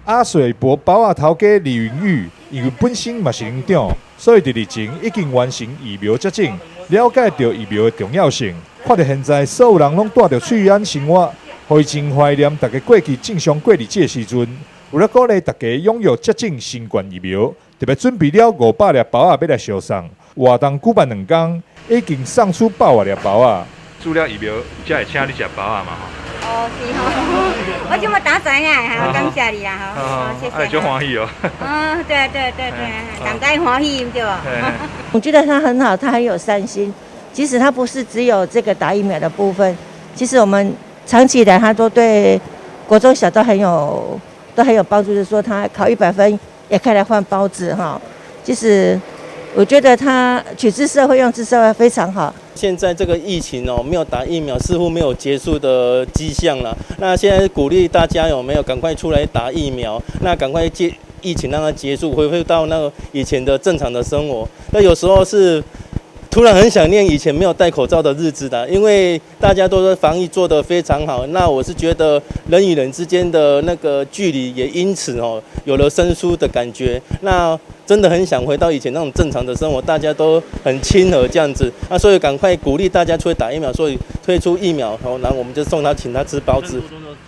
阿水伯包仔頭家李雲玉，因為本身嘛是里長，所以佇日前已經完成疫苗接種，了解著疫苗的重要性。看著現在所有人攏戴著喙罨生活，予伊真懷念大家過去正常過日子的時陣。為了鼓勵大家踴躍接種新冠疫苗，特別準備了500粒包仔欲來相送。活動舉辦2工，已經送出百外粒包仔。注了疫苗，才會請你食包仔嘛吼。哦，是吼，我這麼打知影，哈，感謝你啦，吼，謝謝。哎，足歡喜哦。嗯，對對對對，大家歡喜對無？我覺得他很好，他很有善心。即使他不是只有這個打疫苗的部分，其實我們長期以來他都對國中小都很有幫助。就是說他考100分也可以來換包子哈。其實我覺得他取之社會用之社會非常好。現在這個疫情哦，沒有打疫苗，似乎沒有結束的跡象了。那現在鼓勵大家有沒有趕快出來打疫苗？那趕快結疫情讓它結束，恢復到那個以前的正常的生活。那有時候是突然很想念以前沒有戴口罩的日子的，因為大家都說防疫做得非常好。那我是覺得人與人之間的那個距離也因此哦有了生疏的感覺。那真的很想回到以前那種正常的生活，大家都很親和這樣子。那所以趕快鼓勵大家出來打疫苗，所以推出疫苗，然後我們就送他，請他吃包子。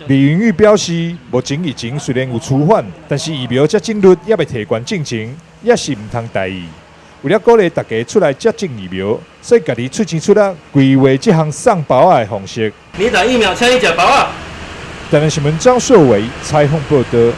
李雲玉表示，目前疫情雖然有趨緩，但是疫苗接種率猶未提懸進前，也是毋通大意。為了鼓勵大家出來接種疫苗，所以家己出錢出力規劃這項送包仔的方式。你打疫苗，請你食包仔。台南新聞張碩偉採訪報道。